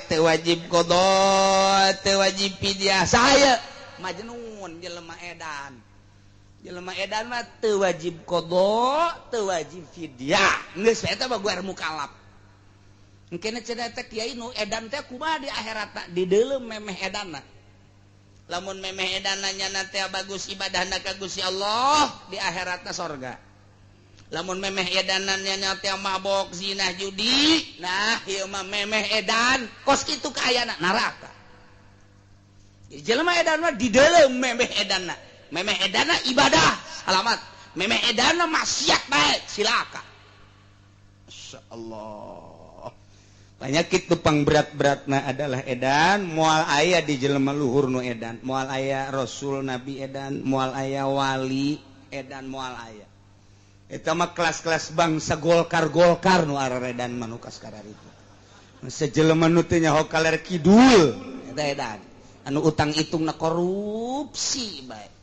Teu wajib qadha, teu wajib fidyah. Saya majnun, jelema edan. Jelema edan mah teu wajib qadha, teu wajib fidyah. Geus, eta mah guar mukallaf. Engkene cenah teh, "Kiai, nu edan teh kumaha di akhirat?" Di deuleu memeh edanna. Lamun memeh edanna nyana teh bagus ibadahna ka Gusti Allah, di akhiratna sorga. Lamun memeh edanan nyana teh mabok, zina, judi, nah, ieu mah memeh edan kos kitu kaayana neraka. Jelema edan mah di dalam memeh edanna. Memeh edanna ibadah, salamat. Memeh edanna maksiat bae, cilaka. Masya Allah, penyakit tupang berat-beratna adalah edan. Moal aya di jelema luhur nu edan, moal aya rasul nabi edan, moal aya wali edan, moal aya. Eta mah kelas-kelas bangsa Golkar Golkar nu edan manukas itu. Sejelema nu teu nyaho kaler kidul eta edan, anu utang itung na korupsi bae.